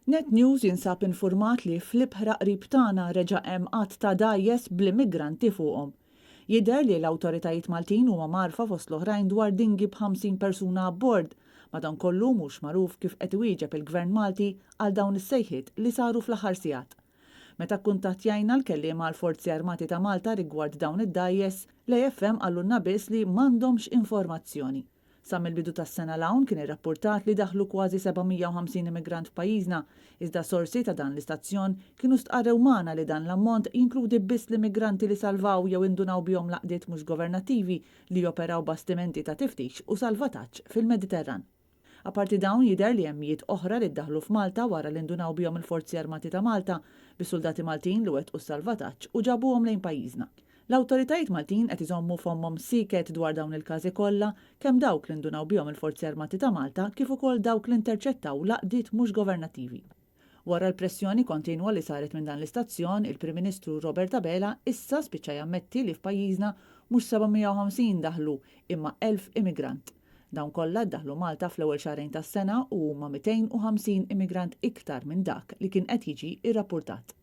Net News jinsab infurmat li fl-ibħra qrib tagħna reġa' hemm għadd ta' dgħajjes bl-immigranti fuqhom. Jidher li l-awtoritajiet Maltin huma mgħarrfa fost l-oħrajn dwar dinghy b' 50 persuna abbord. Madankollu mhux magħruf kif qed iwieġeb il-Gvern Malti għal dawn is-sejħiet li saru fl-aħħar sigħat. Meta kkuntattjajna l-kelliema għall-Forzi Armati ta' Malta rigward dawn id-dgħajjes, l-AFM qalulna biss li m'għandhomx informazzjoni. Sa mill-bidu tas-sena 'l hawn kien irrappurtat li daħlu kważi 750 immigrant f'pajjiżna, iżda sorsi ta' dan l-istazzjon kienu stqarrew magħna li dan l-ammont jinkludi biss l-immigranti li salvaw jew indunaw bihom l-għaqdiet mhux governattivi li joperaw bastimenti ta' tiftix u salvataġġ fil-Mediterran. Apparti dawn jidher li hemm mijiet oħra li ddaħħlu f'Malta wara li ndunaw bihom il-Forzi Armati ta' Malta, bis-suldati Maltin li wettqu s-salvataġġ u ġabuhom lejn pajjiżna. L-awtoritajiet Maltin qed iżommu fommhom sieket dwar dawn il-każi kollha, kemm dawk li ndunaw bihom il-Forzi Armati ta' Malta kif ukoll dawk li nterċettaw l-għaqdiet mhux governattivi. Wara l-pressjoni kontinwa li saret minn dan l-istazzjon, il-Prim Ministru Robert Abela issa spiċċa jammetti li f'pajjiżna mhux 750 daħlu imma 1,000 immigrant. Dawn kollha ddaħlu Malta fl-ewwel xahrejn tas-sena u huma 250 immigrant iktar minn dak li kien qed jiġi rrappurtat.